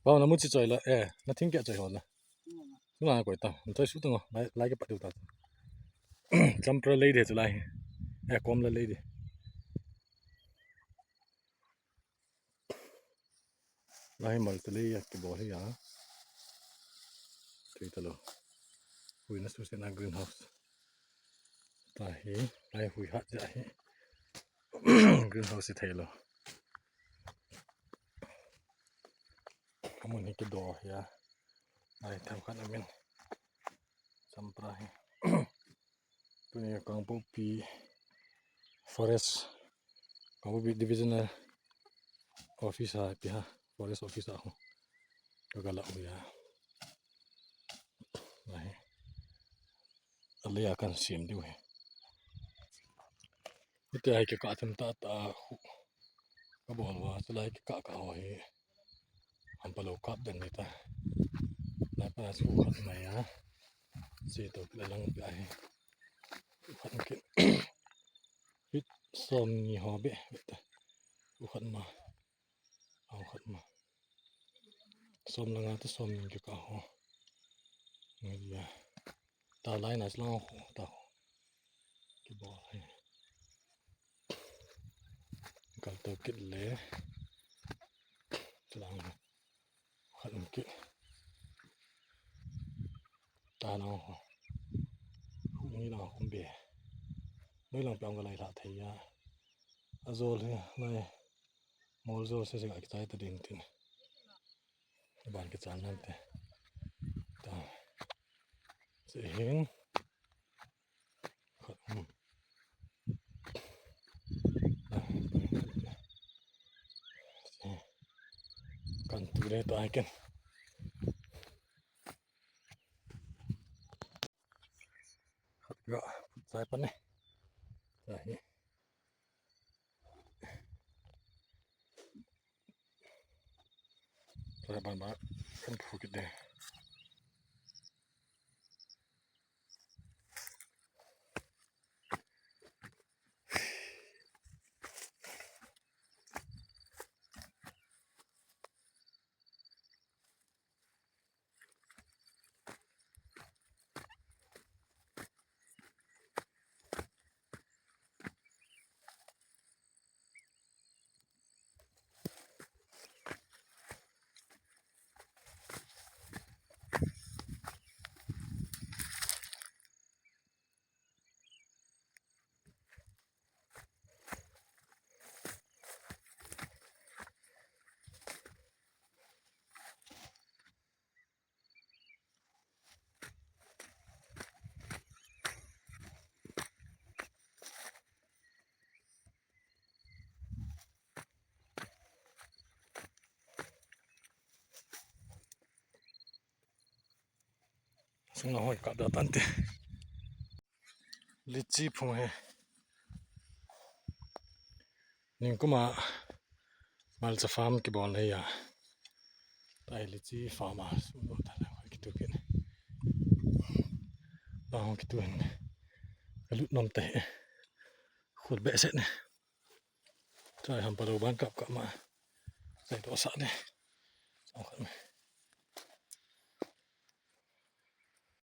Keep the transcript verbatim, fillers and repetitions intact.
Bao na mu chi choi la, eh, na thing keh choi ho la. Tuna koi ta, choi su ta ngo, lai, lai ke pa diu ta. Champra lei de chu lai. Eh, kom la lei de. Lai mal te lei ya kibol hi ya. Tui ta lo. Hui na su se na greenhouse. Ta hi, lai hui hat ja hi. Greenhouse hi thei lo. Amun hi kido hi a. Lai tham khat amin. Champra hi. Tuni Kangpokpi Forest, Kangpokpi Divisional Office a pi ha, Forest Office a ho. Ka ga la u ya. Lai. A lei a kan siam diu hi. Hiti a hi kikah them tah tah khu ka bol uva, chulai kikah kah ho hi hampa lou kap den ni ta. Lai pa chu khat mai a. Che to kila lang pi a hi. Khat kit. Hit som ni ho be, be ta. Khat ma. Au khat ma. Som langa te som ni kikah ho. Ngai ya. Ta lai na chlang ho ta ho. Kibol hi. Kal to kit le. Chlang ho. Khat um kit. Ta na ho. Ni na ho be. Noi lang pe ang ka lai la thei ya. A jol hi lai. Mol jol se se ka kichai ta ding tin. Ban kichai nan te. Ta. Se hin. Khat, hmm. Kan tu le to ai ken. Khat ga, sai pa ne. Sai. Sai ban ba, kan phu kit de. Sung na hoi kap da tante. Litchi phung he. Ningkuma malcha farm kibol nei a. Tai litchi farm a. Sung lo ta la kitu kin. La hong kitu hen. Ka lut nom te. Khut be se ne. Chai hampa lo ban kap kap ma. Chai to sa ne. Chai khat me.